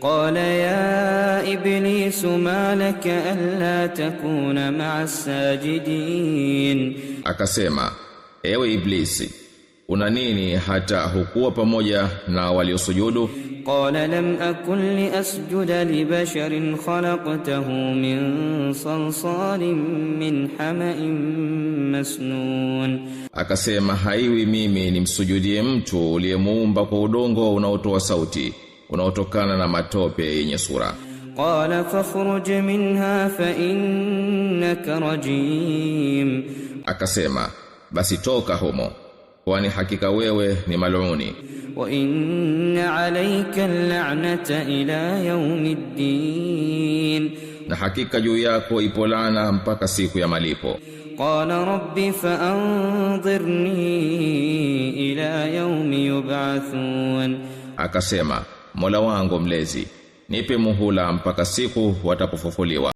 قال يا إبليس ما لك ألا تكون مع الساجدين. Akasema, ewe Iblisi, una nini hata hukuwa pamoja na waliosujudu? قال لم أكن لأسجد لبشر خلقته من صلصال من حمأ مسنون. Akasema, haiwi mimi nimsujudie mtu uliyemuumba kwa udongo unaotoa sauti, unaotokana na matope yenye sura. قال فاخرج منها فإنك رجيم. Akasema, basi toka humo, kwani hakika wewe ni maluni. وإن عليك اللعنة إلى يوم الدين. Na hakika juu yako ipo laana mpaka siku ya malipo. قال رب فأنظرني إلى يوم يبعثون. Akasema, Mola wangu mlezi, nipe muhula mpaka siku watapofufuliwa.